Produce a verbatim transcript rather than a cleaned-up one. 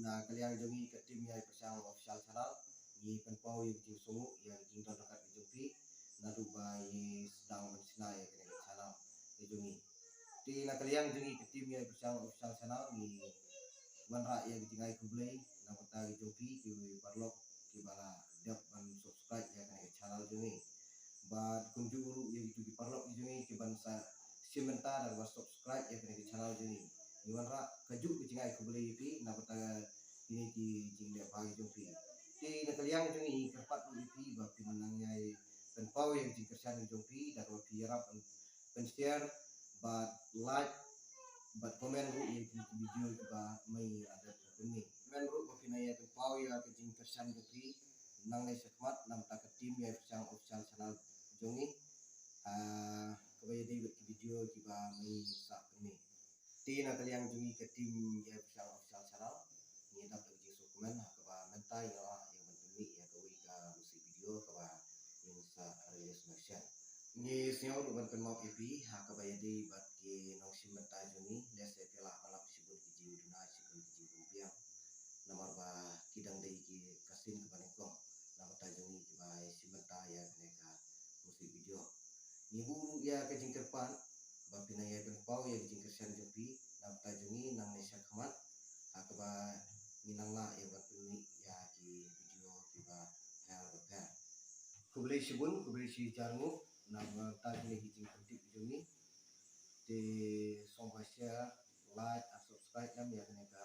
Na ka liang jong ngi ka team Ïai Pyrshang Official Channel, ngi pynpaw ïa ka jingsngewnguh ïa ka jingdon ryngkat ka jong phi naduh ba ngi sdang ban shna ïa kane ka channel ka jong ngi. Te na ka liang jong ngi ka team Ïai Pyrshang Official Channel, ngi wanrah ïa ka jingai khublei na ka bynta ka jong phi ki paralok kiba la dep ban subscribe ïa kane ka channel jong ngi. Bad kumjuh ruh ïa kito ki paralok ki jong ngi kiban sa shim bynta da kaba subscribe ïa kane ka channel jong ngi. Ngi wanrah kajuh ka jingai khublei ïa phi na ka bynta kine ki jingleh bha ki jong phi. Te na ka liang jong ngi kyrpad ruh ïa phi ba phin nang ïai pynpaw ïa ka jingkyrshan ka jong phi da kaba phi ïarap ban pynshare bad like bad comment ruh ïa kine ki video kiba ma ngi la dep ban pynmih. Comment ruh ba phin nang ïai pynpaw ïa ka jingkyrshan jong phi nangne shakhmat na ka bynta ka team Ïai Pyrshang Official Channel jong ngi. Ah, kaba ïadei bad ki video kiba ma ngi sa pynmih. Te na ka liang jong ngi ka team Ïai Pyrshang Official Channel, ngi dap da ka jingsngewkmen ha kaba mynta ngi la ïa ban pynmih ïa kawei ka music video kaba ngin sa release mynshem. Ngi sngew ruh ban kynmaw ïa phi ha kaba ïadei bad ki nongshim bynta jong ngi, lehse phi lah ban lap shibun ki jingduna, shibun ki jingbymbiang. Namar ba ki dang dei ki kasien kaba nyngkong na ka bynta jong ngi kiba shim bynta ïa kane ka music video. Ngi buh ruh ïa ka jingkyrpad ba phin nang ïai pynpaw ïa ka jingkyrshan jong phi na ka bynta jong ngi nangne shakhmat ha kaba ngin nang lah ïa ban pynmih ïa ki video kiba pher bapher. Khublei shibun, khublei shihajar nguh na ka bynta kine ki jingpyntip jong ngi. Te sngewbha share, like and subscribe ïa kane ka